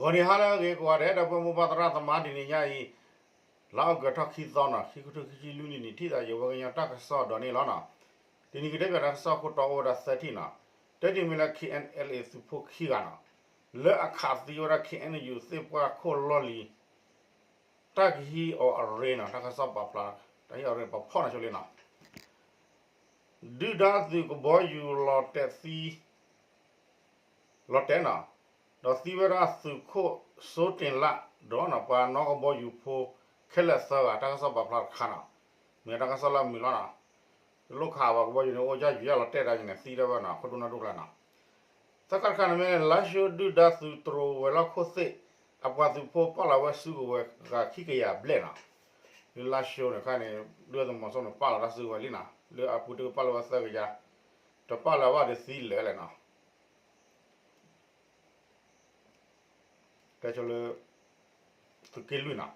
ဂီၤနံၤဟါလၢအဂ့ၤကိးဂၤဒဲး ဒီပုၢ်ဝဲၢ်မုၢ်ဘၣ်သရၣ်သမါ တနံၤညါအံၤ လါအီကူးထီၣ်ခံသီနီၤ ခံကထိခံဆံလွံၢ်နံၣ်န့ၣ် ထံၣ်သးယဝဲကညီတၢ်ကစီၣ်ဒီးန့ၣ်လီၤနီၤ. တနံၤကတဲဘၣ်တၢ်ကစီၣ်ခိၣ်တီအိၣ်ဝဲဒၣ်သၢထံၣ်နီၤ. တထံၣ်မ့ၢ်လၢ KNLA သုးဖိခံဂၤနီၤ လၢအခးသံဝဲဒၣ် KNU သ့ၣ်ပှၢ်ခိၣ်လီၢ်လံၤ တၢ်ကဟံးအီၤအရ့နီၤ တၢ်ကစီၣ်ပာ်ဖျါ တၢ်ဟံးအီၤအရ့ပဖီၣ်န့ၣ်ဆိလံနီၤ. ဒုၣ်ဒါသုးကဘီယူၤလီၤတဲာ်သံ လီၤတဲာ်နီၤ, ဒီးသံဝဲဒၣ်သုးခိၣ်စိတ့ၢ်လး ဒီးနီၤ ပှၤနီၣ်ကဘီယူၤဖိခဲလၢာ်သၢဂၤ တၢ်ကစီၣ်ပာ်ဖျါတခါနီၤ, မ့ၢ်တၢ်ကစီၣ်လၢအမုာ်လီၤနီၤ, တလိၣ်ခးဘၣ်ကဘီယူၤန့ၣ် အိၣ်ယၢ်ယူၤယၢ်လီၤတဲာ်တၢ်န့ၣ် သံတၢ်ဝဲနီၤ ခိၣ်ဒိၣ်နၢ်ဒိၣ်ကျါနီၤ, သၢခါတခါန့ၣ်မ့ၢ် လါၡိဒုၣ်ဒါသုးတြိၤဝဲၤလီၢ်ခိၣ်သ့ၣ် အပှၤသုးဖိပာ်လီၤဝဲစုကဝဲၤဂၤခံကယၤဘျဲၣ်နီၤ, လၢလါၡိန့ၣ်ခါန့ၣ် ဒုၣ်ဒါသုးမီၤစိရိၤန့ၣ် ပာ်လီၤတၢ်စုကဝဲၤလံနီၤ, လၢအပူၤတကပာ်လီၤဝဲသၢကယၤ, တပာ်လီၤဘၣ်ဒီးသံလၢာ်လဲၣ်နီၤ တဲဆိလၢ သုးက့လွံၢ်နီၤ,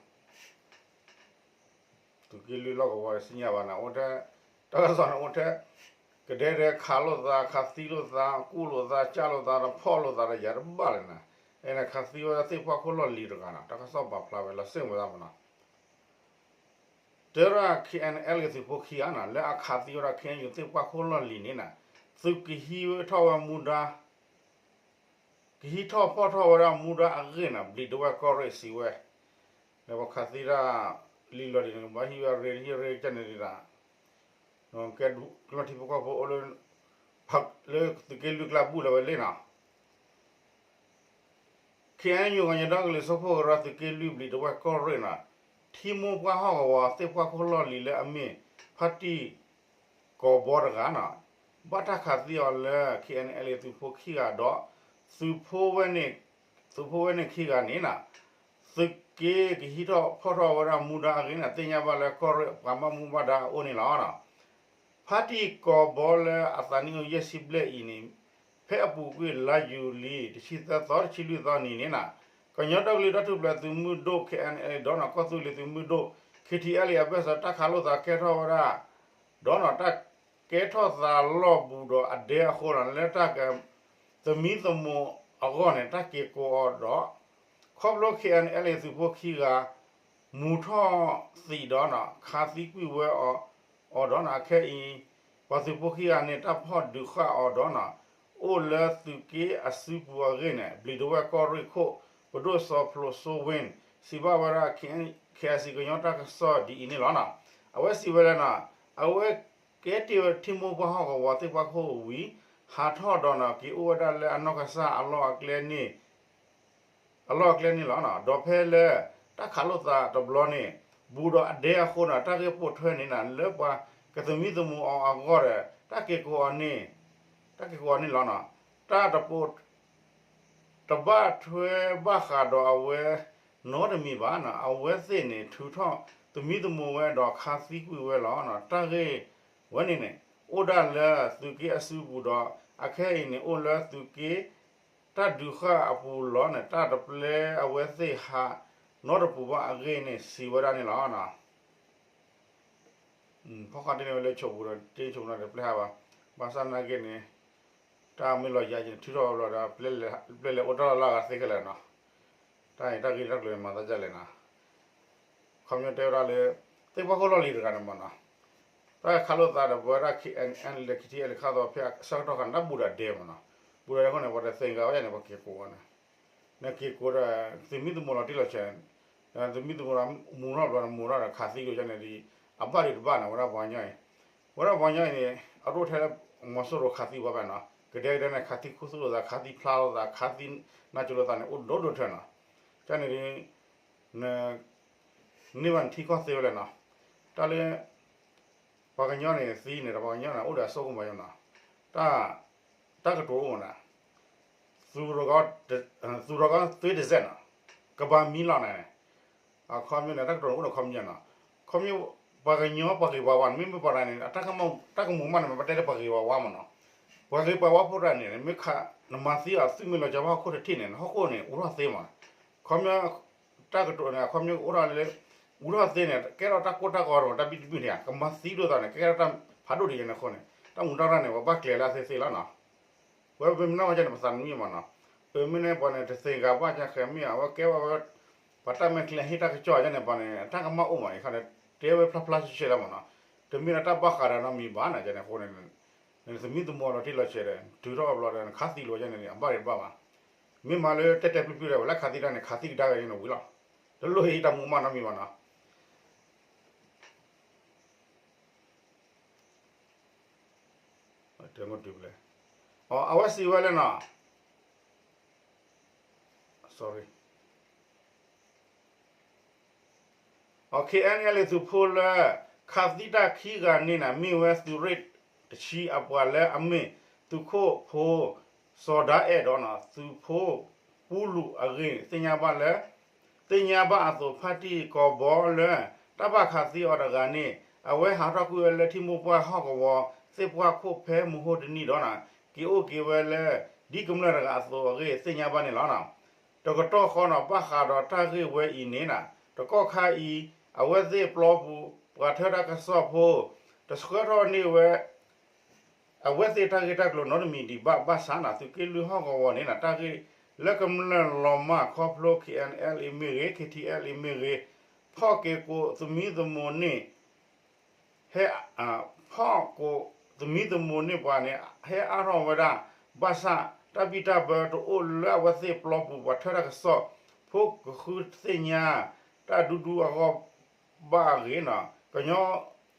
သုးက့လွံၢ်လီၢ်ကဝီၤစံၣ်ညါဘၣ်နီၤ အိၣ်ထဲ တၢ်ကစီၣ်န့ၣ်အိၣ်ထဲ ကဒဲဒဲခးလိာ်သး ခးသံလိာ်သး ကူၣ်လိာ်သး ကၢ်လိာ်သး တဖီၣ်လိာ်သးဒီးယၤတဘၣ်လဲၣ်နီၤ, အဲန့ၣ်ခးသံဝဲဒၣ်သ့ၣ်ပှၢ်ခိၣ်လီၢ်လံၤတဂၤနီၤ တၢ်ကစီၣ်ပာ်ဖျါဝဲလီၤစ့ၣ်ဝဲဒၣ်မနီၤ တဲဝဲဒၣ် KNLA သုးဖိခံဂၤနီၤ လၢအခးသံဝဲဒၣ် KNU သ့ၣ်ပှၢ်ခိၣ်လီၢ်လံၤန့ၣ်နီၤ, သုးကဟံးဝဲထီၣ်ဝဲမူဒါ ကဟံးထီၣ်ဖီၣ်ထီၣ်ဝဲဒၣ်မူဒါအဂ့ၢ်န့ၣ် ဘျံးဒဝဲၢ်ကီၢ်ရ့ၣ်စံးဝဲ, လၢပှၤခးသံတၢ်လံၤလီၤဒ်န့ၣ် ကဘၣ်ဟံးဝဲအရ့ ဟံးအရ့ကန့ၣ်ဒ်တၢ် ကဲဒူၣ်ကျီၢ်ထံဖိကီၢ်ဖိအိၣ်လၢ လၢသုးက့လွံၢ်ကျါဘူၣ်လီၤဝဲလံနီၤ KNU ကညီဒီကလုာ်စၢဖှိၣ်ကရၢသုးက့လွံၢ်ဘျံးဒဝဲၢ်ကီၢ်ရ့ၣ်နီၤ, ထံမိၢ်ပှၢ်ဟီၣ်ကဝီၤသ့ၣ်ပှၢ်ခိၣ်လီၢ်လံၤလၢအမ့ၢ် ဖါတံၢ်ကီၤဘီတဂၤနီၤ, ဘၣ်တၢ်ခးသံအီၤလၢ KNLA သုးဖိခံဂၤဒီး သုးဖိဝဲန့ၣ် သုးဖိဝဲန့ၣ်ခံဂၤန့ၣ်နီၤ, သုးက့ကဟံးထီၣ်ဖီၣ်ထီၣ်ဝဲဒၣ်မူဒါအဂ့ၢ်န့ၣ် သ့ၣ်ညါဘၣ်လၢကီၢ်ရ့ၣ်ပှၤဘၣ်မူဘၣ်ဒါအအိၣ်န့ၣ်လီၤ. ဖါတံၢ်ကီၤဘီလၢအသးနံၣ်အိၣ်ယဲၢ်ဆံဘျဲၣ်အံၤန့ၣ်, ဖဲအပူၤကွံာ်လါယူၤလံ တဆံသၢသီ တဆံလွံၢ်သီနံၤန့ၣ်နီၤ, ကညီဒီကလုာ်တၢ်ထူၣ်ဖျဲးသုးမုၢ်ဒိၣ် KNLA ဒီးနီၤ ကီၢ်သူလ့ၤသုးမုၢ်ဒိၣ် KTLA အဘၢၣ်စၢၤ တၢ်ခးလိာ်သးကဲထီၣ်ဝဲဒၣ် ဒီးနီၤ တၢ်ကဲထီၣ်သးလီၢ်ဘူးဒီးအဒဲအဃိနီၤ လၢတၢ်က သမံသမိးအဂီၢ်န့ၣ် တၢ်က့ၤကိးအီၤဒီး ခီဖျိ KNLA သုးဖိခံဂၤ မူထီၣ်သံးဒီးနီၤ ခးသံကွံာ်ဝဲအီၤဒီးနီၤ အခဲအံၤ ပှၤသုးဖိခံဂၤန့ၣ် တၢ်ဖီၣ်ဒုးဃာ်အီၤဒီးနီၤ အိၣ်လၢသုးက့အစုပူၤအဂ့ၢ်န့ၣ် ဘျံးဒဝဲၢ်ကီၢ်ရ့ၣ်ခိၣ် ပဒိၣ်စီၤဖျိးစိဝ့ၣ် စံးဘၣ်ဝဲဒၣ် KIC ကညီတၢ်ကစီၣ်ဒ်အံၤန့ၣ်လီၤနီၤ. အဝဲစံးဝဲဒၣ်နီၤ အဝဲကဲတ့ၢ်ဝဲထံမိၢ်ပှၢ်ဟီၣ်ကဝီၤသ့ၣ်ပှၢ်ခိၣ်ဝံၤ ဟးထီၣ်ဒီးနီၤ က့ၤအိၣ်ဝဲဒၣ်လၢအနီၢ်ကစၢ်အလီၢ်အကျဲန့ၣ် အလီၢ်အကျဲန့ၣ်လီၤ. ဒီးဖဲလၢ တၢ်ခးလိာ်သးတဘျီန့ၣ် ဘူးဒီးအဒဲအဃိနီၤ တၢ်ဂ့ၢ်ပိာ်ထွဲန့ၣ်နီၤ လၢပှၤကသမံသမိးအီၤအဂီၢ်ဒီး တၢ်က့ၤကိးအီၤန့ၣ် တၢ်က့ၤကိးအီၤန့ၣ်လီၤ. တၢ်တပိာ် တဘၣ်ထွဲဘၣ်ဃးဒီးအဝဲ နီတမံၤဘၣ်နီၤ အဝဲသ့ၣ်န့ၣ် ထုးထီၣ်သမံသမိးဝဲဒီးခးသံကွံာ်ဝဲလီၤ. တၢ်ဂ့ၢ်ဝဲန့ၣ်န့ၣ် အိၣ်ဒၣ်လၢသုးက့အစုပူၤဒီး အခဲအံၤန့ၣ် အိၣ်လၢသုးက့ တၢ်ဒုးဃာ်အပူၤလီၤန့ၣ် တၢ်တပျဲအဝဲသ့ၣ်ဟး နီတပူၤဘၣ်အဂ့ၢ်န့ၣ် စံးဝဲဒၣ်န့ၣ်လီၤ. ဖီၣ်ဃာ်တ့ၢ်န့ၢ်ဝဲလၢဆိးပူၤဒီး တ့ၢ်ဆိးပူၤန့ၣ်တပျဲဟးဘၣ်. ဘၣ်ဆၣ်နာ်က့န့ၣ် တၢ်မ့ၢ်လီၤယၤက့ၤန့ၣ် ထုးထီၣ်ဝဲဘျီဒီး ပျဲလဲၤအိၣ်တၢ်လီၢ်လၢအဂၤသ့ခဲလၢာ်နီၤ. တၢ်န့ၣ် တၢ်ဂ့ၢ်တၢ်ကျိၤန့ၣ် မၤသးဒ်လဲၣ်နီၤ. ခီပညီတဲဝဲဒၣ်လၢ သ့ၣ်ပှၢ်ခိၣ်လီၢ်လံၤတဂၤန့ၣ်မ့ၢ်နီၤ တၢ်ခးလိာ်သးဒီးပဝဲဒၣ် KNLA လၢ KTLA ခးသီဖဲအဆၢကတီၢ်ခါန့ၣ် တၢ်ဘူးဒီးဒဲမ့ၢ်နီၤ. ဘူးဒီးဒဲအဃိန့ၣ် ပှၤတသ့ၣ်ညါဝဲန့ၣ် ပှၤက့ၤကိးဝဲန့ၣ် နက့ၤကိးဒီး သမံသမိးလီၤတံၢ်လီၤဆဲးန့ၣ် သမံသမိးလီၤ မူထီၣ်ဘျီန့ၣ် မူထီၣ်ဒီးခးသံက့ၤန့ၣ်ဒီး အဘၣ်ဒံးတဘၣ်န့ၣ် ဝဲဒၣ်ပှၤကညီအံၤ ဝဲဒၣ်ပှၤကညီအံၤန့ၣ် အဒိၣ်ထဲလၢ မီၤစိရိၤခးသံဝဲဘၣ်နီၤ ကဒဲကဒဲန့ၣ် ခးသံခူသူၣ်လိာ်သး ခးသံဖျါလိာ်သး ခးသံနါစိၤလိာ်သးန့ၣ် အိၣ်ဒိၣ်ဒိၣ်ထဲနီၤ ကန့ၣ်ဒီး န န့ၢ်ဘၣ်နထံကီၢ်သ့ဝဲလဲၣ်နီၤ တၢ်လၢ ပှၤကညီန့ၣ်သံန့ၣ်ဒီး ပှၤကညီန့ၣ် အိၣ်ဒီးအစိကမီၤယိနီၤ တၢ် တၢ်ကတိၤအိၣ်မးနီၤ သူတော်ကောင်း သွေးတစ်စက်နီၤ ကဘၣ်မံလီၤန့ၣ် အခီပညီန့ၣ် တၢ်ကတိၤန့ၣ်အိၣ်ဒီးခီပညီနီၤ ခီပညီ ပှၤကညီပှၤဂ့ၤပှၤဝါန့ၣ် မ့မ့ၢ်ပှၤတဂၤန့ၣ် အတၢ်ကမူးမးန့ၣ် ပတဲလၢပှၤဂ့ၤပှၤဝါမးနီၤ ပှၤဂ့ၤပှၤဝါဖိတဂၤန့ၣ် မ့ၢ်ခး နမၤသံအီၤ သူၣ်မ့ၢ်လီၤကီဘၣ်ဟီၣ်ခိၣ်တထံၣ်န့ၣ် နဟီၣ်ခိၣ်န့ၣ် အူထီၣ်သ့မး ခီပညီ တၢ်ကတိၤန့ၣ် အခီပညီအိၣ်ထီၣ်လၢ အူထီၣ်သ့န့ၣ် ကဲထီၣ်တၢ်ကိၢ်တၢ်ဂီၤဒီး တၢ်ဘံၣ်တဘံၣ်န့ၣ် ကမၤသံဒိၣ်သးန့ၣ် ကဲထီၣ်တၢ်ဖးဒိၣ်ဒံးန့ၣ်အဃိန့ၣ် တၢ်မူးတၢ်ရၢ်န့ၣ် ပဘၣ်ကျဲၤလၢအသ့သ့လီၤနီၤ ပဝဲပမ့ၢ်နီၢ်ကီၢ်န့ၣ် ပသးတမံမးနီၤ မ့ၢ်န့ၣ်ပှၤန့ၣ် တသ့ၣ်ညါဘၣ်ကခဲမ့ၢ် အဝဲကဲဝဲ ပှၤတၢ်မဲာ်ချံဟ့ၣ်တၢ်ကစီၣ်န့ၣ် ပှၤန့ၣ် တၢ်ကမၣ်အိၣ်မး ယခါန့ၣ် တဲဝဲဖျါဖျါဆှဲဆှဲလီၤမးနီၤ. တမ့ၢ်လၢတၢ်ဘၣ်ဃးဒီးနီတမံၤဘၣ်န့ၣ် ကဲန့ၣ်အဃိန့ၣ် နသမံသမိးလီၤတံၢ်လီၤဆဲးဒီး တုၤထီၣ်ဘျီဒီး နခးသံလိာ်န့ၣ် အဘၣ်ဒံးတဘၣ်ဘၣ်. မ့ၢ်မၤလၢတဲတဲပျုၢ်ပျုၢ်ဒီး ဝဲလၢခးသံတၢ်န့ၣ် ခးသံကဒါက့ၤန့ၣ်ဝံၤလီၤ. တလိၣ်ဟ့ၣ်တၢ်မူမးနီတမံၤဘၣ်နီၤ. တဲမတူၢ်ပလဲၣ်, အဝဲစံးဝဲလၢနီၤ, အ ခ့ၣ်အဲၣ်အဲလ် သုးဖိလၢ ခးသံတၢ်ခံဂၤန့ၣ်နီၤ မ့ၢ်ဝဲသုးရ့ၣ်တဆံအပှၤလၢအမ့ၢ်သုးခိၣ်ဖိ စီၤဒၤအဲၣ်ဒီးနီၤ သုးဖိပူလူးအဂ့ၢ် သ့ၣ်ညါဘၣ်လၢ သ့ၣ်ညါဘၣ်အသိး ဖါတံၢ်ကီၢ်ဘီလၢ တၢ်ဘၣ်ခးသံအီၤတဂၤန့ၣ် အဝဲဟးထီၣ်ကွံာ်ဝဲလၢထံမိၢ်ပှၢ်ဟီၣ်ကဝီၤသ့ၣ်ပှၢ်ခိၣ်ဖဲမဟါတနံၤဒီးနီၤ က့ၤအိၣ်က့ၤဝဲလၢ ဒ်ကမျၢၢ်တဂၤအသိးအဂ့ၢ် သ့ၣ်ညါဘၣ်န့ၣ်လီၤ. တကတီၢ်ဃီနီၤ ဘၣ်ဃးဒီးတၢ်ဂ့ၢ်ဝဲအံၤန့ၣ်နီၤ တကီၢ်ခါအံၤ အဝဲသ့ၣ်ပျီပူၤ ပှၤထၢတၢ်ကစီၣ်ဖိ တဆှၢထီၣ်န့ၢ်ဝဲ အဝဲသ့ၣ်တၢ်ဂ့ၢ်တၢ်ကျိၤနီတမံၤဒံးဘၣ် ဘၣ်ဆၣ်နီၤ သုးက့လွံၢ်ဟီၣ်ကဝီၤန့ၣ်နီၤ တၢ်ဂ့ၢ်လၢကမျၢၢ်လီၤမၢ်ခီဖျိ ခ့ၣ်အဲၣ်အဲၣ်လ်အံၤမ့ၢ်ဂ့ၤ ခ့ၣ်ထံၣ်အဲၣ်လ်အံၤမ့ၢ်ဂ့ၤ ဖီၣ်က့ၤကိးသမံသမိးန့ၣ် ဟဲ ဖီၣ်ကိးသမံသမိးန့ၢ်ပှၤန့ၣ် ဟဲအါထီၣ်ဝဲဒၣ် ဘၣ်ဆၣ် တၢ်ဘံၣ်တၢ်ဘၢတအိၣ်လၢအဝဲသ့ၣ်ပျီပူၤ ပှၤထၢတၢ်ကစီၣ်ဖိကဃုသ့ၣ်ညါ တၢ်ဒူဒူအဂီၢ်ဘၣ်အဂ့ၢ်နီၤ ကည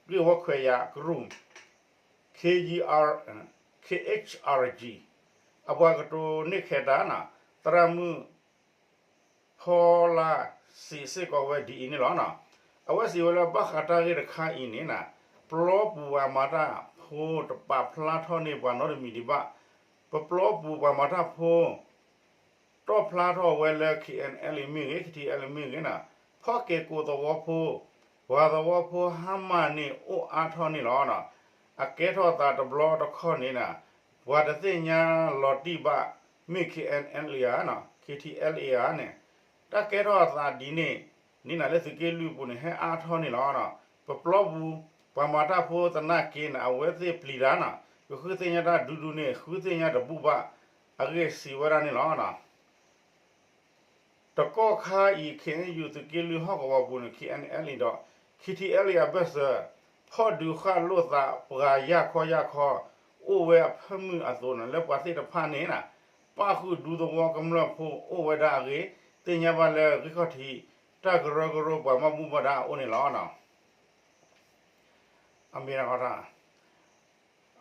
ီဂ့ၢ်ဝီခွဲးယာ်ကရူၢ် ခ့ၣ် ခ့ၣ် အ့ၣ် အၣ် အပှၤကတိၤန့ၢ်ခဲးတၢ်နီၤ သရၣ်မုၣ် ဖီလါ စံးစ့ၢ်ကီးဝဲဒ်အံၤန့ၣ်လီၤ. အဝဲစံးဝဲလၢဘၣ်ဃးတၢ်ဂ့ၢ်တခါအံၤန့ၣ်နီၤ ပျီပူၤပှၤမၤတၢ်ဖိတပာ်ဖျါထီၣ်န့ၢ်ပှၤနီတမံၤဒံးဘၣ်. ပပျီပူၤပှၤမၤတၢ်ဖိ တီၣ်ဖျါထီၣ်ဝဲလၢ ခ့ၣ်အဲၣ်အဲၣ်လ်အံၤမ့ၢ်ဂ့ၤ ခ့ၣ်ထံၣ်အဲၣ်လ်အံၤမ့ၢ်ဂ့ၤနီၤ ဖီၣ်က့ၤကိးသဝီဖိ ပှၤသဝီဖိဟါမၢ်န့ၣ်အိၣ်အါထီၣ်န့ၣ်လီၤ. အကဲထီၣ်သးတဘျီတခီၣ်န့ၣ်နီၤ ပှၤတသ့ၣ်ညါလီၤတံၢ်ဘၣ် မ့ၢ် ခ့ၣ်အဲၣ်အဲၣ်လ်အံၤဧါနီၤ ခ့ၣ်ထံၣ်အဲၣ်လ်အံၤဧါန့ၣ် တၢ်ကဲထီၣ်အသးဒ်န့ၣ် န့ၣ်နီၤလၢသုးက့လွံၢ်ပူၤန့ၣ် ဟဲအါထီၣ်န့ၣ်လီၤ. ပပျီပူၤ ပှၤမၤတၢ်ဖိသနာ်က့န့ၣ် အဝဲသ့ၣ်ပျံၤတၢ်နီၤ ကဃုသ့ၣ်ညါတၢ်ဒူဒူန့ၣ် ဃုသ့ၣ်ညါတဘူၣ်ဘၣ်အဂ့ၢ်စံးဝဲဒၣ်န့ၣ်လီၤ. တကီၢ်ခါအံၤ ခ့ၣ်အဲၣ်ယူၣ် သုးက့လွံၢ်ဟီၣ်ကဝီၤပူၤန့ၣ် ခ့ၣ်အဲၣ်အဲၣ်လ်အံၤဒီး ခ့ၣ်ထံၣ်အဲၣ်လ်အံၤအဘၢၣ်စၢၤ ဖီၣ်ဒုးဃာ်လိာ်သးပှၤယၢ်ခီယၢ်ခီ အိၣ်ဝဲအဖၢမုၢ်အသိးန့ၣ် လၢပှၤသ့ၣ်တဖၣ်န့ၣ်နီၤ ပၣ်ဃုာ်ဒူသဝီကမျၢၢ်ဖိအိၣ်ဝဲဒၣ်အဂ့ၢ် သ့ၣ်ညါဘၣ်လၢဂံၢ်ခီၣ်ထံး တၢ်ကရၢကရိပှၤဘၣ်မူဘၣ်ဒါအအိၣ်န့ၣ်လီၤ. အမ့ၢ်ဒၣ်ဃီတၢ်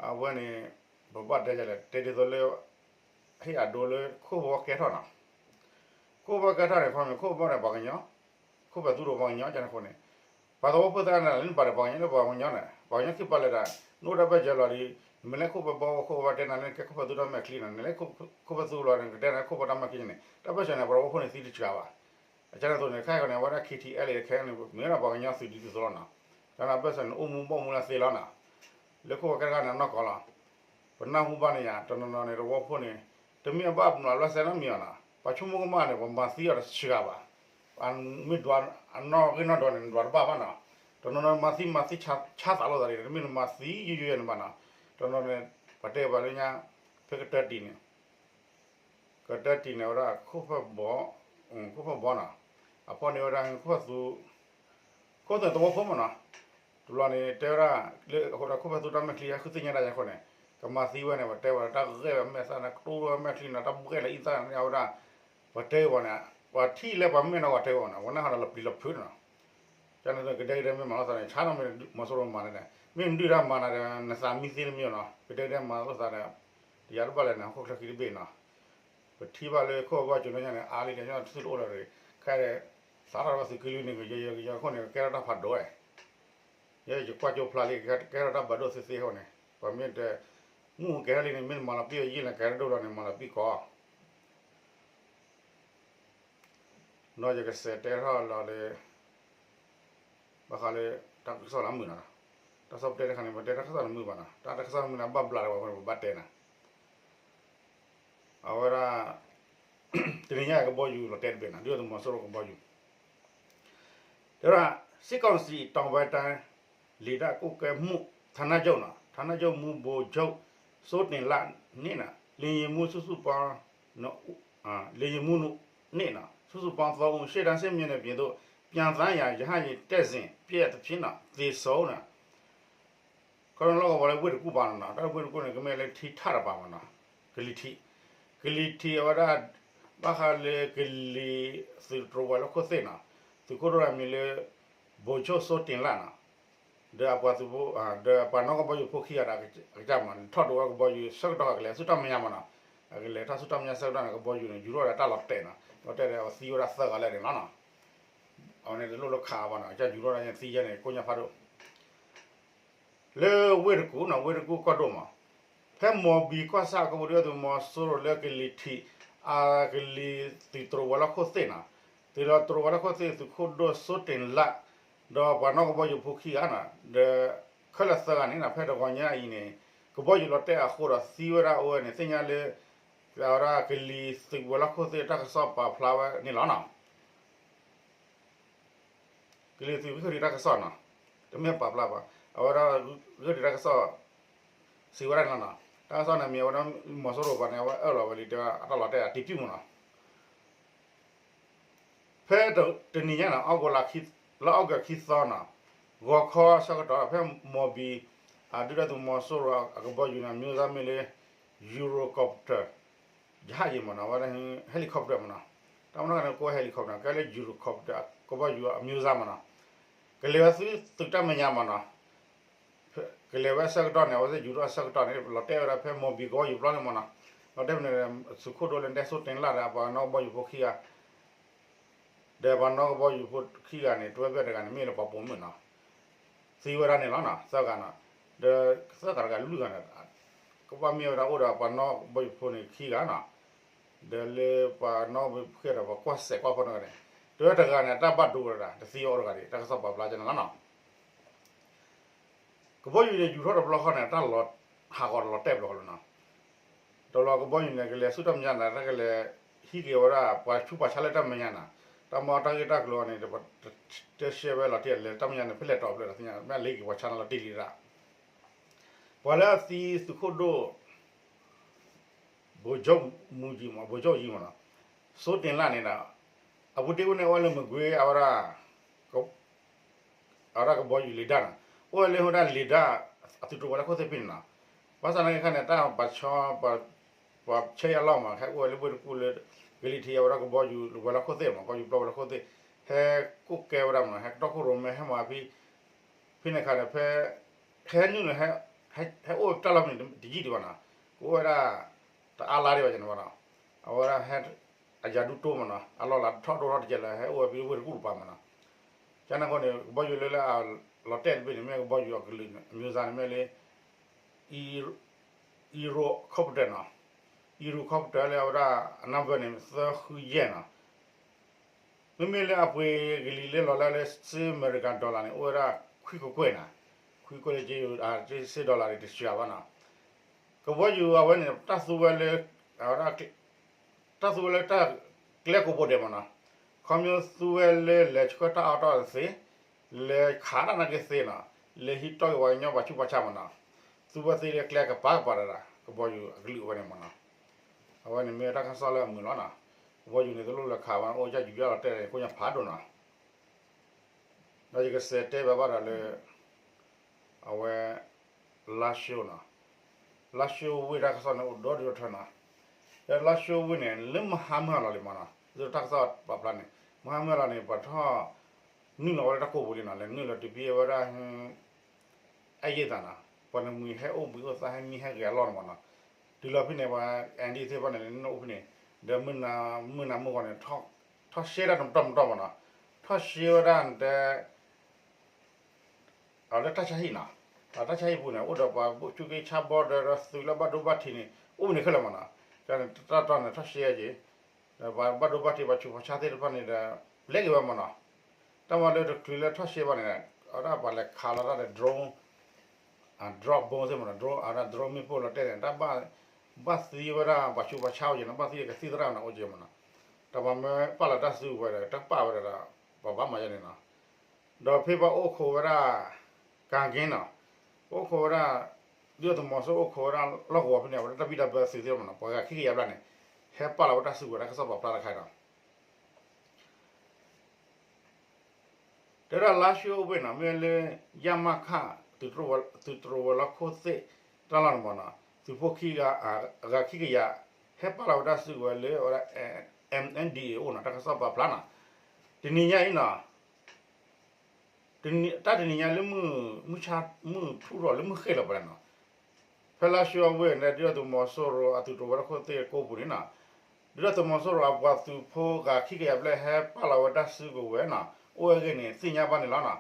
အဝဲန့ၣ် ပဘၣ်တဲဒ်လဲၣ် တဲဒ်သိးလၢ ဟ့ၣ်အဒိလၢ ခိၣ်ဘီကဲထီၣ်နီၤ, ခိၣ်ဘီကဲထီၣ်န့ၣ် ခီမ့ၢ်ခိၣ်ဘီန့ၣ် ပှၤကညီ, ခိၣ်ဖဲသူဒီးပှၤကညီကန့ၣ်အဃိန့ၣ်, ပှၤသဝီဖိသ့ၣ်န့ၣ် လၢနပာ်ဒီးပှၤကညီလၢပှၤကညီန့ၣ် ပှၤကညီခံပာ်လၢဒၣ်, နအိၣ်တၢ်ဘၢၣ်စၢၤလီၤဒီး, နမ့ၢ်လဲၤခိၣ်ဖဲဘီ ခိၣ်ဘီတဲနၤလၢနကဲခိၣ်ဖဲသူဒီးမဲာ်ချံနီၤ, နလဲၤခိၣ်ဖဲသူလီၤန့ၣ် ကတဲနၤခိၣ်ဖဲတၢ်မဲာ်ချံန့ၣ် တၢ်ဘၢၣ်စၢၤန့ၣ် ပှၤသဝီဖိန့ၣ်သံတစှၤဘၣ်. အကန့ၣ်အသိးန့ၣ် ခဲအံၤန့ၣ် အဝဲဒၣ် ခ့ၣ်ထံၣ်အဲၣ်လ်အံၤ ခဲအံၤန့ၣ် မ့ၢ်ဝဲဒၣ်ပှၤကညီသုးဒ်သိးသိးလီၤနီၤ, တၢ်ဘၢၣ်စၢၤန့ၣ် အိၣ်မူဘီၣ်မူလၢသ့လီၤနီၤ, လၢခိၣ်ဘီကဲထီၣ်န့ၣ်အနီၢ်ကီၢ်လီၤ. ပနၢ်ဟူဘၣ်န့ၣ်ယါ တနီၤနီၤန့ၣ် သဝီဖိန့ၣ် တမ့ၢ်အဘၣ်မၤလီၤစဲနီတမံၤအီၤနီၤ, ပှၤဆိကမိၣ်ကမၣ်န့ၣ် ပှၤမၤသံအီၤတစှၤဘၣ်, မ့ၢ်ဒွးအနီၣ်ဂံၢ်နီၣ်ဒွးန့ၣ် ဒွးတဘၣ်ဘၣ်နီၤ, တနီၤနီၤမၤသံမၤသံဆါသးလိာ်သးန့ၣ် တမ့ၢ်နမၤသံယိယိယဲန့ၣ်ဘၣ်နီၤ, တနီၤန့ၣ် ပှၤတဲပှၤလၢညါ ဖဲကတၢၢ်တံၢ်န့ၣ် ကတၢၢ်တံၢ်န့ၣ်ဝဲဒၣ် ခိၣ်ဖဲဘီ, ခိၣ်ဖဲဘီနီၤ, အဖီန့ၣ်ဝဲဒၣ် ခိၣ်ဖဲသူ, ခိၣ်ဖဲသူသဝီဖိမ့ၢ်နီၤ, တဘျီန့ၣ် တဲဝဲဒၣ် လၢအဃိဒီးခိၣ်ဖဲသူတၢ်မဲာ်ချံ ဟဲဃုသ့ၣ်ညါတၢ်ယါအဃိန့ၣ်, ကမၤသံဝဲန့ၣ် ပှၤတဲဝဲဒၣ် တၢ်ဂဲၢ်ဝဲမဲာ်သၣ်န့ၣ် ကတိၤဝဲမဲာ်ချံန့ၣ် တၢ်ဘှဲၣ်လၢအံသၣ်န့ၣ် အဝဲဒၣ်, ပှၤတဲဝဲန့ၣ်, ပှၤထံၣ်လၢပှၤမဲာ်နီၢ်ပှၤတဲဝဲန့ၣ် ဝဲနၢ်ဟူဒီးလီၤပျံၤလီၤဖုးန့ၣ်နီၤ, ကန့ၣ်ကဒဲကဒဲမ့ၢ်မၤလိာ်သးန့ၣ် ဆါနီၤမ့ၢ်မီၤစိရိၤမၤန့ၣ်, မ့ၢ်နဒုၣ်တၢ်မၤနၤဒီး နသးမံသ့တမံၤနီၤ, ကဒဲကဒဲမၤလိာ်သးဒီး, တယၤတဘၣ်လဲၣ်န့ၣ် ဟီၣ်ခိၣ်ချၢခံတဘ့ၣ်နီၤ, ပထံၣ်ဘၣ်လၢခိၣ်ဘီကၠိၤလၢညါန့ၣ် အါလံဒီး သုတအိၣ်လၢၤတဂ့ၤ, ခဲအံၤ သးထီၣ်ဘၣ်သုးက့လွံၢ်န့ၣ် ကယီကယီအဃိန့ၣ် ကကဲထီၣ်တၢ်ဖးဒိၣ်ဝဲ, ယဲယကွၢ်ကၠိဖျါလံ ကကဲထီၣ်တၢ်ဘၣ်ဒိၣ်သ့သ့အဃိန့ၣ်, ပှၤမ့ၢ်တဲ, မုၢ်ကဲထီၣ်လံန့ၣ် မ့ၢ်နမၤလီၤပံာ်အီၤယံာ်လၢကဲထီၣ်ဒိၣ်လီၤန့ၣ် မၤလီၤပံာ်ကီး ဒီးယကစးတဲထီၣ်လီၤလၢ ဘၣ်ဃးလၢ တၢ်ကစီၣ်လၢမုာ်နီၤ, တၢ်ကစီၣ်ပတဲတခါန့ၣ် ပတဲတၢ်ကစီၣ်လၢမုာ်ဘၣ်နီၤ, တၢ်တၢ်ကစီၣ်လၢမုာ်န့ၣ် ဘၣ်ဘျးလၢၤဝဲ ပဘၣ်တဲနၤ, အဝဲဒၣ် တနံၤညါကဘီယူၤလီၤတဲတဘ့ၣ်နီၤ, ဒ်သိးသုးမီၤစိရိၤကဘီယူၤ, တဲဝဲဒၣ် စစ်ကောင်စီတောင်ပိုင်းတိုင်း လေတပ်ကွပ်ကဲမှု ဌာနချုပ်နီၤ, ဌာနချုပ်မှူး ဗိုလ်ချုပ် စိုးတင်လတ် န့ၣ်နီၤ, လေယာဉ်မှူး စုစုပေါင်း နှစ်ဦး လေယာဉ်မှူး နှစ် နော်, စုစုပေါင်း သုံးဦး, ရှေ့တန်းစစ်မျက်နှာပြင်သို့ ပျံသန်းရာ ရဟတ်ယာဉ် တပ်စဉ် ပျက်သဖြင့် နော်, သေဆုံး နော်. ခီဖျိလီၢ်ကဝီၤလၢဝ့ၢ်တကူၣ်ပၤနီၤ, တၢ်ဝ့ၢ်တကူၣ်န့ၣ် ကမ့ၢ်လၢထံထၣ်တပၤမးနီၤ, ကလံၤထံး, ကလံၤထံးအဝဲဒၣ် ဘၣ်ဃးလၢကလံၤသုးတြိဝဲၤလီၢ်ခိၣ်သ့ၣ်နီၤ, သုးခိၣ်ဒိၣ်တဂၤမံၤလၢ ဗိုလ်ချုပ် စိုးတင်လတ် နီၤ, ဒီးအပှၤသုးဖိ, ဒီးအပှၤနီၣ်ကဘီယူၤဖိခံဂၤဒီးအကစၢ်မး ထီၣ်ဒိဝဲကဘီယူၤဆၢကတီၢ် ကလဲၤဆူတၢ်မဲာ်ညါမးနီၤ, အကလဲၤထီၣ်ဆူတၢ်မဲာ်ညါဆၢကတီၢ်န့ၣ် ကဘီယူၤန့ၣ် ယူၤထီၣ်ဒီးတၢ်လီၤတဲာ်နီၤ, လီၤတဲာ်ဒီးအသံဝဲဒၣ်သၢဂၤလၢာ်န့ၣ်လီၤနီၤ. အဝဲန့ၣ်တလိၣ်လၢခးဘၣ်နီၤ, ကစၢ်ယူၤထီၣ်ဒီးသံယဲန့ၣ် ကိၣ်ညါဖးဒိၣ် လၢဝ့ၢ်တကူၣ်နီၤ, ဝ့ၢ်တကူၣ်ကီၢ်ဒိၣ်မး, ဖဲ မော်ဘီ ကီၢ်ဆၣ် ကီၢ်ပူၤ ဒုၣ်ဒါသုးမီၤစိရိၤလၢကလံၤထံး, အကလံၤသုးတြိဝဲၤလီၢ်ခိၣ်သ့ၣ်နီၤ, သုးလီၤတြိဝဲၤလီၢ်ခိၣ်သ့ၣ် သုးခိၣ်ဒိၣ် စိုးတင်လတ် ဒီးပှၤနီၣ်ကဘီယူၤဖိခံဂၤနီၤ, ဒီးခဲလၢာ်သၢဂၤန့ၣ်နီၤ ဖဲတဂီၤညါအံၤန့ၣ် ကဘီယူၤလီၤတဲာ်အဃိဒီးသံဝဲဒၣ်အိၣ်ဝဲန့ၣ် သ့ၣ်ညါလၢ အဝဲဒၣ်ကလံၤသုးဝဲၤလီၢ်ခိၣ်သ့ၣ်တၢ်ကစီၣ်ပာ်ဖျါဝဲန့ၣ်လီၤနီၤ. ကလံၤသုးဂံၢ်ခီၣ်ထံးတၢ်ကစီၣ်နီၤ, တမ့ၢ်ပာ်ဖျါဘၣ်, အဝဲဒၣ်ဂံၢ်ခီၣ်ထံးတၢ်ကစီၣ် စံးဝဲဒၣ်န့ၣ်လီၤနီၤ. တၢ်ကစီၣ်န့ၣ်မ့ၢ်အဝဲဒၣ် မီၤစိရိၤပှၤန့ၣ် အဝဲအၢၣ်လီၤဝဲလံ တဲဝဲအတၢ်လီၤတဲာ်အတံၤပျုၢ်မးနီၤ. ဖဲတနံၤညါနီၤ အီကူး လၢအီကူးခံသီနီၤ, ဂီၤခီဆၢကတီၢ် ဖဲ မော်ဘီ ဒုၣ်ဒါသုးမီၤစိရိၤအကဘီယူၤန့ၣ် အမျိုးအစားမ့ၢ်လၢ Eurocopter ရဟတ်ယာဉ်မးနီၤ, အဝဲဒၣ် helicopter မးနီၤ, တၢ်မနီၣ်န့ၣ်ကိး helicopter ကဲလၢ Eurocopter ကဘီယူၤအမျိုးအစားမးနီၤ, ကလဲၤဝဲဆူသုးတၢ်မဲာ်ညါမးနီၤ. ကလဲၤဝဲဆၢကတီၢ်န့ၣ် အဝဲသ့ၣ်ယူၤထီၣ်ဆၢကတီၢ်န့ၣ် လီၤတဲာ်ဝဲဒၣ်ဖဲ မော်ဘီ ကဘီယူၤပျီန့ၣ်မးနီၤ, လီၤတဲာ်ဖဲန့ၣ် သုးခိၣ်ဒိၣ်လၢ စိုးတင်လတ် ဒီးပှၤနီၣ်ကဘီယူၤဖိခံဂၤ ဒီးပှၤနီၣ်ကဘီယူၤဖိခံဂၤန့ၣ် တဝဲဘၣ်တဂၤန့ၣ် မ့ၢ်လၢပှၤပိာ်မုၣ်နီၤ, သံဝဲဒၣ်န့ၣ်လီၤနီၤ သၢဂၤနီၤ, ဒီးသၢဂၤတဂၤလွံၢ်ဂၤန့ၣ် ကဘၣ်မ့ၢ်ဝဲဒၣ်အိၣ်ဒီးပှၤနီၣ်ကဘီယူၤဖိန့ၣ်ခံဂၤနီၤ, ဒီးလၢပှၤနီၣ်ကဘီယူၤဖိခံဂၤဒီးပှၤကွၢ်စဲးကွၢ်ဖီၣ်န့ၣ်ဂၤန့ၣ်, တဝဲတဂၤန့ၣ် အတၢ်ဘၣ်ဒိဝဲဒၣ် တသံအီၤတဂၤဒံး တၢ်ကစီၣ်ပာ်ဖျါကန့ၣ်လီၤနီၤ. ကဘီယူၤန့ၣ် ယူၤထီၣ်တဘျီဃီန့ၣ် တၢ်လီၤဟးဂီၤတလီၤတဲာ်ဘျီဃီလီၤနီၤ, တဘျီကဘီယူၤန့ၣ် ကလဲၤဆူတၢ်မဲာ်ညါန့ၣ် တၢ်ကလဲၤဟံးက့ၤဝဲဒၣ် ပှၤဆူးပှၤဆါလၢတၢ်မဲာ်ညါနီၤ, တၢ်မ့ၢ်တၢ်ဂ့ၢ်တၢ်ကျိၤန့ၣ် တတဲရှဲဝဲလီၤတံၢ်လဲၤတၢ်မဲာ်ညါန့ၣ် ဖဲလဲၤတီၤဖျၢၣ်ဒီးသ့ၣ်ညါ မ့ၢ်လဲၤက့ၤပှၤဆါန့ၣ်လီၤတံၢ်လံဒၣ်, ပှၤလၢအသံသုးခိၣ်ဒိၣ် ဗိုလ်ချုပ်မူကြီးမး ဗိုလ်ချုပ်ကြီးမးနီၤ, စိုးတင်လတ် န့ၣ်ဒီး အပူၤတ့ၢ်အိၣ်န့ၣ် အိၣ်ဝဲလၢမကွ့ၤ အဝဲဒၣ် အဝဲဒၣ်ကဘီယူၤ လေတပ် နီၤ, အိၣ်ဝဲလၢဟိဒၣ် လေတပ် အသုးတြိဝဲၤလီၢ်ခိၣ်သ့ၣ်ဖဲန့ၣ်နီၤ, ဘၣ်ဆၣ်သနာ်က့ခါန့ၣ် တၢ်ပာ်ဆီ ပှၤဆဲးယါလီၢ်မး ဟဲအိၣ်ဝဲလၢဝ့ၢ်တကူၣ်လၢ ကလံၤထံး အဝဲဒၣ်ကဘီယူၤ ဝဲၤလီၢ်ခိၣ်သ့ၣ်မး ကဘီယူၤပျီဝဲၤလီၢ်ခိၣ်သ့ၣ် ဟဲကိးကဲဝဲဒၣ်မးနီၤ ဟဲကတီၢ်ခိၣ်ရိၣ်မဲ ဟဲမၤဖဲ ဖဲန့ၣ်အခါန့ၣ် ဖဲ ဟဲနုာ်လီၤ ဟဲအိၣ်တၢ်လီၢ်ဖဲန့ၣ် တယံာ်ဒံးဘၣ်နီၤ, ကအိၣ်ဝဲဒၣ် တအါလါဒံးဘၣ်န့ၣ်ဘၣ်နီၤ, အဝဲဒၣ်ဟဲ အယၤဒူတိၢ်မးနီၤ အလီၢ်လၤထီၣ်ဒိၣ်ထီၣ်တကဲလၢ ဟဲအိၣ်ဝဲဖဲဝ့ၢ်တကူၣ်တပၤမးနီၤ, ကန့ၣ်အဃိန့ၣ် ကဘီယူၤလၢလၢအလီၤတဲာ်တဘ့ၣ်န့ၣ် မ့ၢ်ကဘီယူၤအကလုာ်န့ၣ် အမျိုးအစားန့ၣ်မ့ၢ်လၢ Eurocopter နီၤ, Eurocopter လၢအဝဲဒၣ်အ number န့ၣ် သၢဃုယဲၢ်နီၤ, မ့မ့ၢ်လၢအပှ့ၤကလံၤလၢလီၤလၢလၢ စ့အမဲရကၤ dollar န့ၣ် အိၣ်ဝဲဒၣ် ခွံကကွဲၢ်နီၤ, ခွံကကွဲၢ်လၢ စ့ dollar န့ၣ် တစှၤဘၣ်နီၤ, ကဘီယူၤအဝဲန့ၣ် တၢ်သူဝဲလၢ အဝဲဒၣ် တၢ်သူဝဲလၢတၢ်ကျဲကိးဘိဒဲးမးနီၤ, ခီဖျိသူဝဲလၢလဲၤဆှၢတၢ်အီၣ်တၢ်အီသ့, လဲၤခးတၢ်နာ်က့သ့နီၤ, လဲၤဟံးတီၢ်က့ၤပှၤကညီပှၤဆူးပှၤဆါမးနီၤ, သူဝဲသ့လၢကျဲကပၤကပၤဒၣ်ဒၣ် ကဘီယူၤအကလုာ်အဝဲန့ၣ်မးနီၤ, အဝဲန့ၣ်မ့ၢ်တၢ်ကစီၣ်လၢအမုာ်လီၤနီၤ, ကဘီယူၤန့ၣ် တလိၣ်လၢခးဘၣ် အိၣ်ကယူၤယါလီၤတဲာ်ကိၣ်ညါဖးဒိၣ်နီၤ ဒီးယကစးတဲဘၣ်ဘၣ်ဒီးလၢ အဝဲ လါၡိနီၤ, လါၡိဝ့ၢ်တၢ်ကစီၣ်န့ၣ် အိၣ်ဒီဒူၣ်ဒီထၢနီၤ, ဒီးလါၡိဝ့ၢ်န့ၣ် လၢမဟါမုၢ်ဟါလီၤလံမးနီၤ, လၢတၢ်ကစီၣ်ပာ်ဖျါန့ၣ် မဟါမုၢ်ဟါလီၤန့ၣ် ပှၤထီၣ်နုာ်လီၤဝဲလၢတၢ်ကိၢ်ပူၤလံနီၤ, လဲၤနုာ်လီၤတုၤဖဲအဝဲဒၣ် အဲၣ်ယ့ၣ်သးနီၤ, ပှၤန့ၣ်မှံဟဲအိၣ်ဘှံးအိၣ်သါဟဲမံဟဲဂဲၤအလီၢ်န့ၣ်မးနီၤ, တုၤလီၤဖဲန့ၣ် ပှၤ အၣ်ဒံၣ်သ့ၣ်တဖၣ်န့ၣ် လဲၤနုာ်အိၣ်ဖဲန့ၣ်, ဒီးမုၢ်နၤမုၢ်နၤမုၢ်ဂီၤန့ၣ် ထီၣ်ရှဲဒၣ်တမတီၢ်မတီၢ်မးနီၤ, ထီၣ်ရှဲဝဲဒၣ်တဲ အလၢတၢ်ဆါဟံၣ်နီၤ, အတၢ်ဆါဟံၣ်ပူၤန့ၣ် အိၣ်ဒီးပှၤဘိၣ်ဆူးက့ဆါဘီဒီး သုးလၢဘၣ်ဒိဘၣ်ထံးန့ၣ် အိၣ်ဖဲန့ၣ်ခဲလၢာ်မးနီၤ, တၢ်န့ၣ် တၢ်တီန့ၣ် ထီၣ်ရှဲက့ၤ ဒီးပှၤဘၣ်ဒိဘၣ်ထံး ပှၤဆူးပှၤဆါသ့ၣ်တဖၣ်န့ၣ်ဒီး ပျဲက့ၤဝဲမးနီၤ, တၢ်မၤလၢတချုးလၢထီၣ်ရှဲဘၣ်န့ၣ် အဝဲဒၣ်ပှၤလဲၤခးလီၤတၢ်ဒီး drone drop bomb သ့ၣ်မးနီၤ, drone အဝဲဒၣ် drone မ့ၣ်ပိၢ်လီၤတဲာ်န့ၣ် တၢ်ဘၣ်သံဝဲဒၣ်ပှၤဆူးပှၤဆါအိၣ်က့ၤနီၤ, ဘၣ်သံဒီးကသံၣ်သရၣ်န့ၣ်အိၣ်က့ၤမးနီၤ, တၢ်ပှၤမၢပာ်လီၤတၢ်စုကဝဲၤဒီး တၢ်ပာ်ဝဲဒၣ်ဒီး ပှၤဘၣ်မၤယါန့ၣ်နီၤ, ဒီးဖဲပှၤအိၣ်ခိးဝဲဒၣ် ကၤက့နီၤ, ပှၤအိၣ်ခိးဝဲဒၣ် ဒုၣ်ဒါသုးမီၤစိရိၤအိၣ်ခိးဝဲဒၣ်လီၢ်ကဝီၤဖဲန့ၣ် အဝဲဒၣ်တၢ်ဘံၣ်တၢ်ဘၢသုးသ့ၣ်မးနီၤ, ပှၤဂၤခံကယၤဘျဲၣ်န့ၣ် ဟဲပာ်လီၤဝဲတၢ်စုကဝဲၤတၢ်ကစီၣ်ပာ်ဖျါတခါအံၤဒီး တဲဝဲဒၣ်လါၡိဝ့ၢ်နီၤ မ့ၢ်လၢ ရမခ သုးတရိးဝဲၤလီၢ်ခိၣ်သ့ၣ်တၢ်လီၢ်န့ၣ်မ့ၢ်နီၤ သုးဖိခံဂၤ အဂၤခံကယၤ ဟဲပာ်လီၤဝဲတၢ်စုကဝဲၤလၢအဝဲဒၣ် MNDAA အိၣ်နီၤ တၢ်ကစီၣ်ပာ်ဖျါနီၤ တနံၤညါအံၤနီၤ တၢ်တနံၤညါလၢမုၢ် မုၢ်ဆါ မုၢ်ထူၣ်ထီၣ်လၢမုၢ်ဃ့ၢ်လီၤပှဲၤနီၤ ဖဲလါၡိဝ့ၢ်န့ၣ် ဒုၣ်ဒါသုးမီၤစိရိၤအသုးတရိးဝဲၤလီၢ်ခိၣ်သ့ၣ်ကိးပူၤန့ၣ်နီၤ ဒုၣ်ဒါသုးမီၤစိရိၤအပှၤသုးဖိဂၤခံကယၤဘျဲၣ်ဟဲပာ်လီၤဝဲတၢ်စုကဝဲၤနီၤ အိၣ်ဝဲအဂ့ၢ်န့ၣ် သ့ၣ်ညါဘၣ်န့ၣ်လီၤနီၤ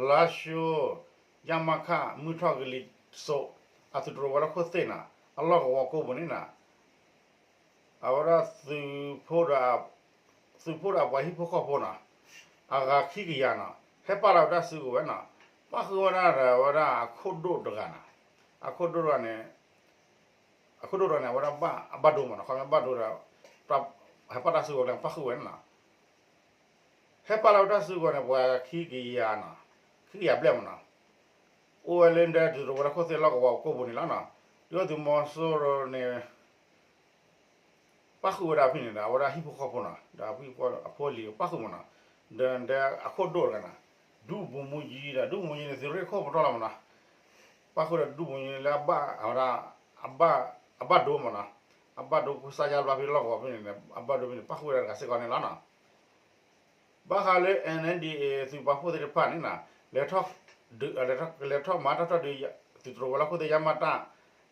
လါၡိ ရမခ မုၢ်ထီၣ်ကလံၤစိး အသုးတရိးဝဲၤလီၢ်ခိၣ်သ့ၣ်နီၤ အလီၢ်ကဝီၤကိးပူၤန့ၣ်နီၤ အဝဲဒၣ်သုးဖိဒီး သုးဖိဒီးအပှၤဟံၣ်ဖိဃီဖိနီၤ အဂၤခံကယၤနီၤ ဟဲပာ်လီၤဝဲတၢ်စုကဝဲၤနီၤ ပၣ်ဃုာ်ဝဲဒၣ်ဒီးအဝဲဒၣ်အခိၣ်ဒိၣ်တဂၤနီၤ အခိၣ်ဒိၣ်တဂၤန့ၣ် အခိၣ်ဒိၣ်တဂၤန့ၣ် အဝဲဒၣ်ဘၣ် အဘၣ်ဒိမ့ၢ်နီၤ ခီဖျိဘၣ်ဒိဒီး ဟဲပာ်တၢ်စုကဝဲၤလၢပၣ်ဃုာ်ဝဲန့ၣ်နီၤ ဟဲပာ်လီၤဝဲတၢ်စုကဝဲၤန့ၣ် ပှၤခံကယၤနီၤ ခံကယၤဘျဲၣ်မ့ၢ်နီၤ အိၣ်ဝဲလၢဒုးတရိးဝဲၤလီၢ်ခိၣ်သ့ၣ်လီၢ်ကဝီၤကိးပူၤန့ၣ်လီၤနီၤ ဒုၣ်ဒါသုးမီၤစိရိၤန့ၣ် ပၣ်ဃုာ်ဝဲဒၣ်ဖဲန့ၣ်ဒီး အဝဲဒၣ်ဟံၣ်ဖိဃီဖိနီၤ ဒီးအဖိအလံၤပၣ်ဃုာ်မ့ၢ်နီၤ ဒီးအခိၣ်ဒိၣ်တဂၤနီၤ ဒူၣ်ဘိမူယံၤဒီး ဒူၣ်ဘိမူယံၤန့ၣ် သုးရ့ၣ်ခိၣ်ပတီၢ်လီၤမ့ၢ်နီၤ ပၣ်ဃုာ်ဒီးဒူၣ်ဘိမူယံၤလၢအဘၣ် အဝဲဒၣ် အဘၣ်ဒိမ့ၢ်နီၤ အဘၣ်ဒိကစၢ်ယါဘျါဖဲလီၢ်ကဝီၤဖဲန့ၣ် အဘၣ်ဒိဖဲန့ၣ် ပၣ်ဃုာ်ဝဲဒၣ်တဂၤစ့ၢ်ကီးန့ၣ်လီၤနီၤ ဘၣ်ဃးလၢ MNDAA သုးပာ်ဖှိၣ်သ့ၣ်တဖၣ်န့ၣ်နီၤ လဲၤထီၣ် လဲၤထီၣ်မၤတၢ်ထီၣ်ဒုး သုးတရိးဝဲၤလီၢ်ခိၣ်သ့ၣ်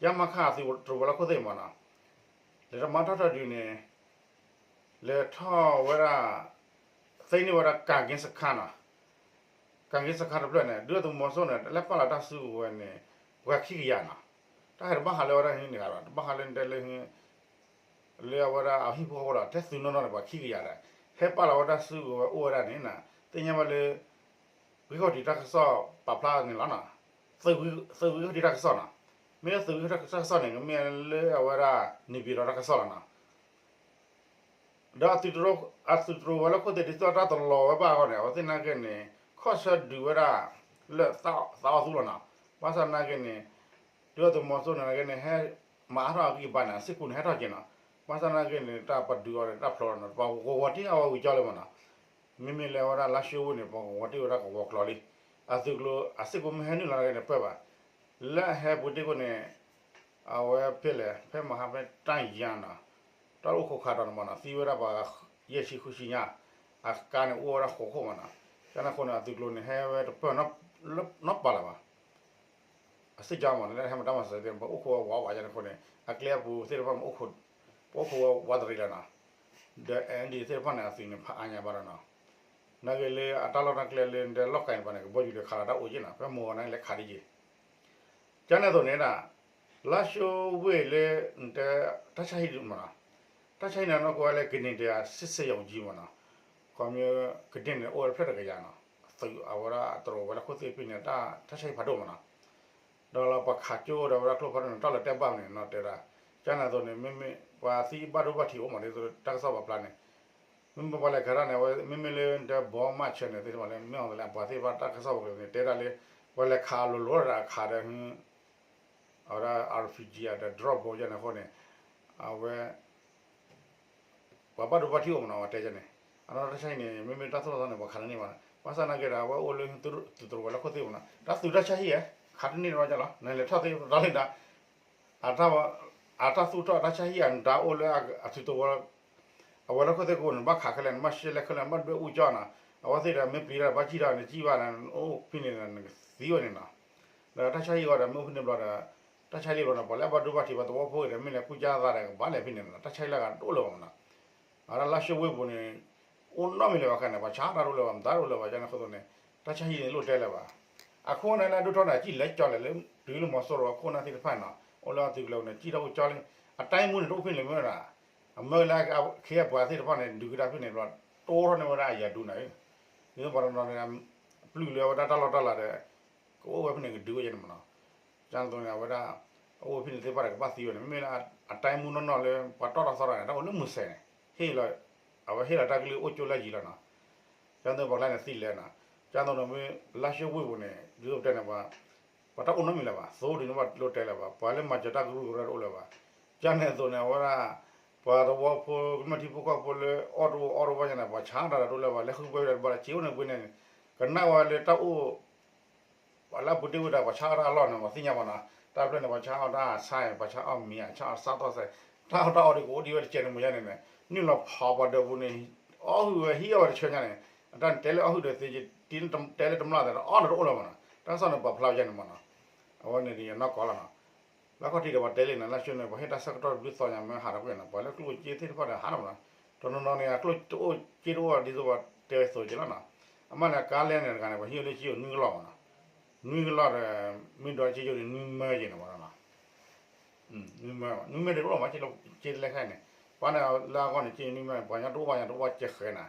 ရမခ သုးတရိးဝဲၤလီၢ်ခိၣ်သ့ၣ်မ့ၢ်နီၤ လဲၤထီၣ်မၤတၢ်ထီၣ်ဒုးန့ၣ် လဲၤထီၣ်ဝဲဒၣ် သ့န့ၢ်ဝဲဒၣ်ကၣ်က့စခါနီၤ ကၣ်က့စခါတဖျၢၣ်န့ၣ် ဒုၣ်ဒါသုးမီၤစိရိၤန့ၣ် လဲၤပာ်လီၤတၢ်စုကဝဲၤန့ၣ် ပှၤခံကယၤနီၤ တၢ်ဟဲတဘၣ်ဃးလၢဝဲဒၣ်ဟံးန့ၣ်ဂၤဒီး တဘၣ်ဃးလၢတဲလၢ လၢအဝဲဒၣ်အဟံၣ်ဖိဃီဖိဒီး ထဲသုးနီၢ်နီၢ်န့ၣ် ပှၤခံကယၤဒီး ဟဲပာ်လီၤဝဲတၢ်စုကဝဲၤအိၣ်ဝဲဒၣ်န့ၣ်နီၤ သ့ၣ်ညါဘၣ်လၢ ဂံၢ်ခီၣ်ထံးတၢ်ကစီၣ်ပာ်ဖျါန့ၣ်လီၤနီၤ သုးဂံၢ်ခီၣ်ထံးတၢ်ကစီၣ်နီၤ မ့ၢ်လၢသုးဂံၢ်ခီၣ်ထံးတၢ်ကစီၣ်န့ၣ် ကမ့ၢ်လၢအဝဲဒၣ် နေပြည်တော် တၢ်ကစီၣ်လီၤနီၤ ဒီးအသုးတရိးဝဲၤလီၢ်ခိၣ်သ့ၣ် ဒ်သိးတၢ်တလီၤဝဲဘၣ်အဂီၢ်န့ၣ် အဝဲသ့ၣ်နာ်က့န့ၣ် ခီၣ်ဆၢဒုးဝဲဒၣ် လၢသးအီၣ်သူလီၤနီၤ ဘၣ်ဆၣ်နာ်က့န့ၣ် ဒုၣ်ဒါသုးမီၤစိရိၤန့ၣ်နာ်က့န့ၣ် ဟဲမၤအါထီၣ်အဂံၢ်အဘါန့ၣ် အစ့ၢ်ကီးန့ၣ် ဟဲထီၣ်က့ၤနီၤ ဘၣ်ဆၣ်နာ်က့န့ၣ် တၢ်ပဒုးအီၤန့ၣ် တၢ်ဖျိးလီၤနီၤ ပှၤကဝီၤတ့ၢ်အဝဲဝံၤကၠီလၢမ့ၢ်နီၤ မ့မ့ၢ်လၢအဝဲဒၣ်လါၡိဝ့ၢ်န့ၣ် ပှၤကဝီၤတ့ၢ်ဝဲဒၣ်ကဝီၤကျီလံ အသုးကျိၤအစ့ၢ်ကီးမ့ၢ်ဟဲနုာ်လီၤနာ်က့န့ၣ် ပၢၢ်ဘၣ် လၢအဟဲပူၤတ့ၢ်ခိၣ်န့ၣ် အဝဲဖဲလဲၣ် ဖဲမဟါဖဲတၢ်ယါနီၤ တၢ်အိၣ်ခိးခးဒီးန့ၣ်မ့ၢ်နီၤ သံဝဲဒၣ်ပှၤယဲၢ်ဆံဃုဆံညါ အကါန့ၣ်အိၣ်ဝဲဒၣ်ဃိးခိၣ်မ့ၢ်နီၤ ကန့ၣ်အဃိန့ၣ် အသုးကျိၤန့ၣ် ဟဲဝဲတပၢၢ်နီတပၤလၢၤဘၣ် အစ့ၢ်ကီးမ့ၢ်နီၤ လၢဟဲမၤတၢ်မၤစၢၤသ့ၣ် ပအိၣ်ခိးဝဲဝးဝးယါန့ၣ်အဃိန့ၣ် အကျဲအပူၤသ့ၣ်တဖၣ်မ့ၢ် ပအိၣ်ခိးဝဲဝးတရံးလၢၤနီၤ ဒီး အဲၣ်အၣ်ဒီး သ့ၣ်တဖၣ်န့ၣ် အသုးန့ၣ် ဖးအါညါဘၣ်ဒီးနီၤ နာ်က့လၢအတၢ်လီၢ်တၢ်ကျဲလၢဒဲလီၢ်ကၤန့ၣ်ပှၤန့ၣ် ကဘီယူၤလၢခးလီၤတၢ်အိၣ်က့နီၤ ဖဲမုၢ်ဂီၤန့ၣ်လဲၤခးဒ်က့ ကန့ၣ်အသိးန့ၣ်ဒၣ် လါၡိဝ့ၢ်လၢ တၢ်ဆါဟံၣ်မ့ၢ်နီၤ တၢ်ဆါဟံၣ်န့ၣ် နီၢ်ကီၢ်ဝဲလၢ ကန့ၢ်တၢ်စ့ၢ်စ့ၢ်ယီၤကၠံမ့ၢ်နီၤ ခီမ့ၢ် ကန့ၢ်န့ၣ်အိၣ်ဝဲတဖျၢၣ်တကယၤနီၤ သုးအဝဲဒၣ်တရိးဝဲၤလီၢ်ခိၣ်သ့ၣ်ဖဲန့ၣ် တၢ်ဆါဟံၣ်ဖးဒိၣ်မ့ၢ်နီၤ ဒီးလၢပှၤခးကၠိဒီးဝဲဒၣ်ကျိဖးဒိၣ်န့ၣ် တၢ်လၢတဲဘၣ်န့ၣ်နီၤ တဲဒၣ် ကန့ၣ်အသိးန့ၣ် မ့မ့ၢ်ပှၤသံဘၣ်ဒိဘၣ်ထံးအိၣ်မး ဒ်သိးတၢ်ကစီၣ်ပာ်ဖျါန့ၣ် မ့မ့ၢ်ပှၤလဲၤခးတၢ်န့ၣ် အဝဲမ့မ့ၢ်လၢဒဲဘီမၣ်ဆၢန့ၣ် သ့ၣ်တဖၣ်လၢ မ့ၢ်အီၤလၢအပှၤသ့ၣ်တဖၣ်တၢ်ကစီၣ်ပာ်ဖျါန့ၣ် တဲဒၣ်လၢ ပှၤလဲၤခးလိၤလိၤဒီးအခးဒီး အဝဲဒၣ် အါရ်ပံကၠံ ဒီး ဒြီၣ်ဘီ ယါန့ၣ်အဃိန့ၣ် အဝဲ ပှၤဘၣ်ဒိဘၣ်ထံးအိၣ်မ့ၢ်နီၤ အဝဲတဲန့ၣ် အနီၢ်တၢ်ဆါဟံၣ်န့ၣ် မ့မ့ၢ်တၢ်သိၣ်တၢ်သီန့ၣ် ပှၤခးတန့ၢ်ဘၣ်န့ၣ် ဘၣ်ဆၣ်နာ်က့ဒီး အဝဲအိၣ်လၢသုးတရိးဝဲၤလီၢ်ခိၣ်သ့ၣ်မ့ၢ်နီၤ တၢ်သုးတၢ်ဆါဟံၣ်ဧါ ခးတန့ၢ်ဘၣ်ကလီၤ နလဲၤထီၣ်သ့ၣ်တၢ်လၢဒၣ် အတၢ်သူၣ်ထီၣ်တၢ်ဆါဟံၣ်အတၢ်အိၣ်လၢ အသုးတရိး အဝဲၤလီၢ်ခိၣ်သ့ၣ်ကိးန့ၣ် ဘၣ်ခးခဲလၢာ်န့ၣ် ဘၣ်ရှဲလဲၣ်ခဲလၢာ် ဘၣ်ဒွဲၣ်အူကၠီနီၤ အဝဲသ့ၣ်ဒီးမ့ၢ်ပျံၤတၢ်ဘၣ်ကံၣ်တၢ်န့ၣ် ကံၣ်ဘၣ်န့ၣ် အိၣ်ဖဲန့ၣ်နကသံဝဲန့ၣ်နီၤ ဒီးတၢ်ဆါဟံၣ်အဂီၢ်ဒီး မ့ၢ်အိၣ်ဖဲန့ၣ်ဘျီဒီး တၢ်ဆါဟံၣ်လံဘျီဒီး ပှၤလၢအဘၣ်ဒိဘၣ်ထံး ပှၤသဝီဖိအံၤဒီး မ့ၢ်လဲၤကူစါသးဒီး ကဘၣ်လဲၤဖဲန့ၣ်နီၤ တၢ်ဆါဟံၣ်လၢအဂၤတအိၣ်လၢၤဘၣ်မ့ၢ်နီၤ အဝဲဒၣ်လါၡိဝ့ၢ်ပူၤန့ၣ် အိၣ်နီတမံၤလၢၤဘၣ်ခဲန့ၣ် ပှၤဆါတၢ်တအိၣ်လၢၤဘၣ် မတၤတအိၣ်လၢၤဘၣ် ကန့ၣ်အဃိသတးန့ၣ် တၢ်ဆါဟံၣ်န့ၣ်လိၣ်တဲလၢၤဘၣ် အခိၣ်နၢ်လၢအဒိၣ်ထီၣ်န့ၣ် ကံၣ်လဲၤကၠီလဲၣ်လၢ တုၤလၢမီၤစိရိၤအခိၣ်နၢ်သ့ၣ်တဖၣ်န့ၣ်နီၤ အိၣ်လၢအသုးကျဲၤန့ၣ် ကံၣ်ထီၣ်အိၣ်ကၠီလံ အတၢ်မူန့ၣ်တအိၣ်ဖဲန့ၣ်မ့ၢ်ဒၣ် အမၢလၢခ့အပှၤသ့ၣ်တဖၣ်န့ၣ် ဒုးကဒါဖဲန့ၣ်ဘျီ တိၢ်ထီၣ်န့ၢ်ဝဲဒၣ်အယၤဒူန့ၣ် ဒ်သိးပှၤတနီၤန့ၣ် ပျုၢ်လၢအဝဲဒၣ်တၢ်လီၢ်တၢ်လၤဒီး ကအိၣ်ဝဲဖဲန့ၣ်ကဒုးဝဲယဲန့ၣ်မ့ၢ်နီၤ ကန့ၣ်အသိးန့ၣ် အဝဲဒၣ် အအိၣ်ဖဲန့ၣ်သ့ၣ်တဖၣ်ဒီးကဘၣ်သံဝဲန့ၣ် မ့မ့ၢ်လၢအတၢ်မူနီၢ်နီၢ်လၢ ပှၤတီၢ်တၢ်သီတၢ်န့ၣ် တၢ်အိၣ်လၢမုၢ်စဲၤန့ၣ် ဟ့ၣ်လီၤ အဝဲဟ့ၣ်လီၤတၢ်ကလုၢ်အိၣ်ကၠိလၢယံၤလီၤနီၤ ကန့ၣ်သိးပှၤကျါန့ၣ်သံလဲၣ်နီၤ ကန့ၣ်သိးန့ၣ်မ့ၢ်လါၡိဝ့ၢ်ပူၤန့ၣ် ဒ်သိးပတဲန့ၣ် ပှၤတၢ်အိၣ်နီတမံၤလၢၤဘၣ် သိဒ်န့ၣ်ဘၣ်လိၣ်တဲလၢၤဘၣ် ပှၤလၢမၤစၢၤတၢ်ကရူၢ်ကရၢတအိၣ်လၢၤဘၣ် ကန့ၣ်အသိးန့ၣ် အဝဲဒၣ် ပှၤသဝီဖိ ကမျၢၢ်ထံဖိကီၢ်ဖိလၢအီၣ်တအိၣ်အီတအိၣ်ဘၣ်ညါန့ၣ် ပှၤဆါတၢ်တအိၣ်လၢၤဘၣ် လဲၤဃုပှဲၤဝဲဒၣ်တဘၣ်ဒီး စ့အိၣ်န့ၣ်ပှ့ၤန့ၣ် ကနၣ်ဝဲလၢတၢ်အိၣ် ပှၤလၢအပူၤတ့ၢ်ဝဲဒၣ် ပှၤဆါအီၣ်တၢ်အလီၢ်န့ၣ် ပှၤသ့ၣ်ညါဘၣ်နီၤ. တၢ်ဖျၢၣ်န့ၣ် ပှၤဆါအီၣ်တၢ်ဆါ ပှၤဆါအီၣ်မ့ၤ ဆါအီၣ်စးထီၣ်စဲး တၢ်အီၣ်တၢ်အီဒ်ကအိၣ်ဒံးဝဲတကဲန့ၣ် မ့ၢ်ယါန့ၣ်န့ၣ် နုာ်လီၤဖးပှၤဒၢးပူၤန့ၣ် အီၣ်ဟုၣ်ဝဲဟံးအီၣ်ဝဲတဆၢညါန့ၣ် အတၢ်န့ၣ်တဲလၢအီၣ်ဟုၣ်ဒီးသ့ တဲလၢတမျၢ်သးဒီး အီၣ်ဒီးတအိၣ်လၢၤဘၣ်နီၤ. တၢ်ကစီၣ်န့ၣ် ပာ်ဖျါဝဲယါန့ၣ်မ့ၢ်နီၤ. အဝဲန့ၣ်ဒီးယနီၢ်ကီၢ်လီၤနီၤ. လၢခီၣ်ထံးဒီးပှၤတဲလံနီၤ လၢဆူန့ၣ် ပှၤဟ့ၣ်တၢ်ဆၢကတီၢ်ဘျုးသီညါမ့ၢ်ဟးထီၣ်ကွံာ်နီၤ ပှၤလၢကျိၣ်စ့သ့ၣ်တဖၣ်ဒီးဟးထီၣ်မ့ၢ်နီၤ. တနီၤနီၤန့ၣ် အကျိၣ်တအိၣ်စ့တအိၣ်ဒ်သိးပှၤတဲဝဲသိးက့လီၤနီၤ. အမ့ၢ်န့ၣ် ကါလဲၢ်န့ၣ်တဂၤန့ၣ် ပှၤဟံးဝဲလၢစ့ယိၤနွံကလီၢ်မ့ၢ်နီၤ. နွံကလီၢ်ဒီး မ့ၢ်ဒိးစ့ယိၤန့ၣ် နွံမၢယဲၢ်န့ၣ်မ့ၢ်နီၤ. နွံမၢ နွံမၢတအိၣ်လီၤမး စ့တလဲခါန့ၣ် ပှၤန့ၣ်လၢအဂီၢ်န့ၣ် စ့နွံမၢ ပှၤညီတအိၣ်ဘၣ်ညါတအိၣ်ဘၣ်စဲဃဲၤနၤ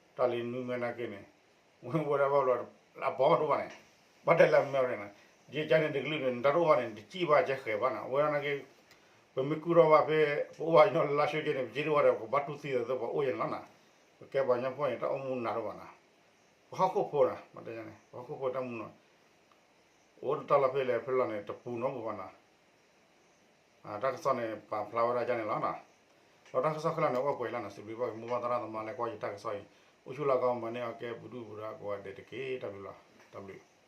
တၢ်လၢနွံမၢနာ်က့န့ၣ် ဝဲဝဲဒၣ်ဘၣ်ဘျီ အပီၢ်တအိၣ်ဘၣ်န့ၣ် ဘၣ်တဲလၢအမၢန့ၣ် ယကါန့ၣ်တကလုာ်န့ၣ် နတၢ်တအိၣ်ဘၣ်န့ၣ် နတစံၣ်ဘၣ်စဲဃဲၤဘၣ်နီၤ အဝဲဒၣ်နာ်က့ ပမ့ၢ်ကုၢ်ထီၣ်ဘၣ်ဖဲ ပအိၣ်ဘၣ်ယနီၢ်လၢလါၡိက့န့ၣ် ပစ့တအိၣ်ဘၣ်ဒီး ပကဘၣ်တူၢ်သံသးသိးပှၤအိၣ်ယဲၢ်န့ၣ်လီၤနီၤ. ပကဲပှၤကညီဖိန့ၣ် တၢ်အိၣ်မူနးတအိၣ်ဘၣ်နီၤ. ပဟီၣ်ခိၣ်ဖိနီၤ ပှၤတဲန့ၣ် ပဟီၣ်ခိၣ်ဖိတၢ်မူနီၤ အိၣ်တၢ်လီၢ်ဖဲလဲၣ်ဖဲလဲၣ်န့ၣ် တပူၤနီတပူၤဘၣ်နီၤ. တၢ်ကစီၣ်န့ၣ် ပာ်ဖျါဝဲဒၣ်ဒ်န့ၣ်လီၤနီၤ. ဒီးတၢ်ကစီၣ်ခဲလၢာ်န့ၣ် အိၣ်ပှဲၤလီၤနီၤ စံးဘျုးဘၣ်က့ၤမိၢ်ပၢ်သရၣ်သမါလၢကွၢ်ယတၢ်ကစီၣ်အံၤ အိၣ်ဆူၣ်လၢကီၢ် မၤန့ၢ်အီၣ်ကဲပူၤဒုၣ်ပူၤဒါကိးဂၤဒဲးတက့ၢ် တၢ်ဘျုးလီၤ တၢ်ဘျုး